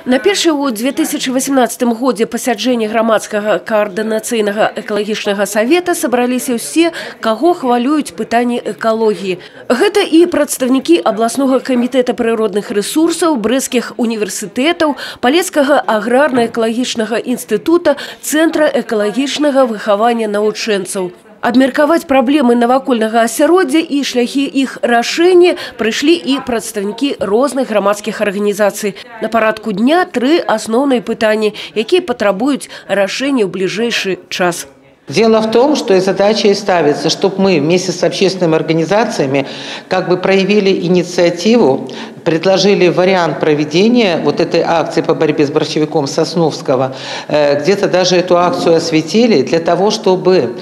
На першае ў 2018 годзе пасяджэнне грамадскага каардынацыйнага экалагічнага савета сабраліся ўсе, каго хвалююць пытанні экалогіі. Гэта і прадстаўнікі абласнога камітэта прыродных рэсурсаў, брэсцкіх універсітэтаў, Палескага аграрна-экалагічнага інстытута, Цэнтра экалагічнага выхавання навучэнцаў. Абмеркаваць праблемы навакольнага асяроддзя і шляхі іх рашэння прыйшлі і прадстаўнікі розных грамадскіх арганізацый. На парадку дня тры асноўныя пытанні, якія патрабуюць рашэння ў бліжэйшы час. Дело в том, что и задача и ставится, чтобы мы вместе с общественными организациями как бы проявили инициативу, предложили вариант проведения вот этой акции по борьбе с борщевиком Сосновского, где-то даже эту акцию осветили для того, чтобы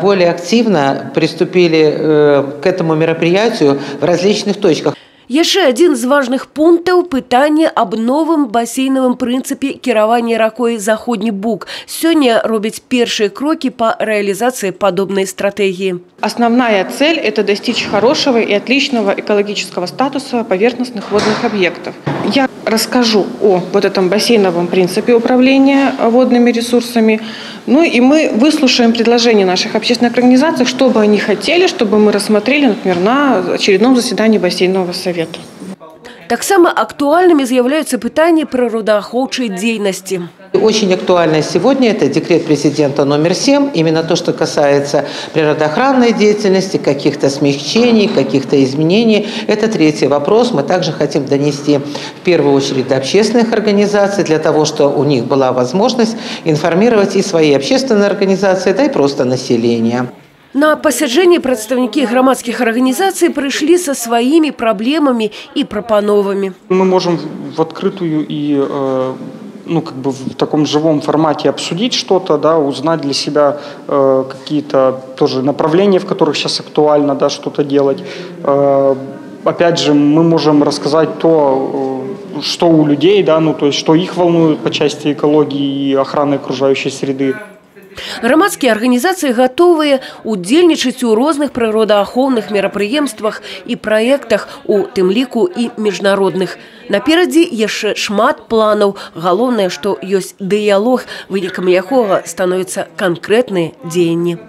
более активно приступили к этому мероприятию в различных точках. Яшчэ адзін з важных пунктаў – пытанне аб новым басейнавым прынцыпе кіравання ракой Заходні Буг. Сёння робяць першыя крокі па рэалізацыі падобнай стратэгіі. Основная цель – это достичь хорошего и отличного экологического статуса поверхностных водных объектов. Я расскажу о вот этом бассейновом принципе управления водными ресурсами. Ну и мы выслушаем предложения наших общественных организаций, что бы они хотели, чтобы мы рассмотрели, например, на очередном заседании бассейнового совета. Таксама актуальнымі з'яўляюцца пытанні прыродаахоўчай дзейнасці. Очень актуально сегодня это декрет президента номер 7, именно то, что касается природоохранной деятельности, каких-то смягчений, каких-то изменений. Это третий вопрос. Мы также хотим донести в первую очередь до общественных организаций, для того, чтобы у них была возможность информировать и свои общественные организации, да и просто население. На пасяджэнне прадстаўнікі грамадскіх арганізацый прыйшлі са сваімі праблемамі і прапановамі. Мы можем в открытую и ну, как бы в таком живом формате обсудить что-то, да, узнать для себя какие-то тоже направления, в которых сейчас актуально, да, что-то делать. Опять же, мы можем рассказать то, что у людей, да, ну, то есть, что их волнует по части экологии и охраны окружающей среды. Грамадскія арганізацыі гатовыя удзельнічаць у розных прыродаахоўных мерапрыемствах і праектах, у тым ліку і міжнародных. Наперадзе яшчэ шмат планаў. Галоўнае, што ёсць дыялог, вынікам якога становяцца канкрэтныя дзеянні.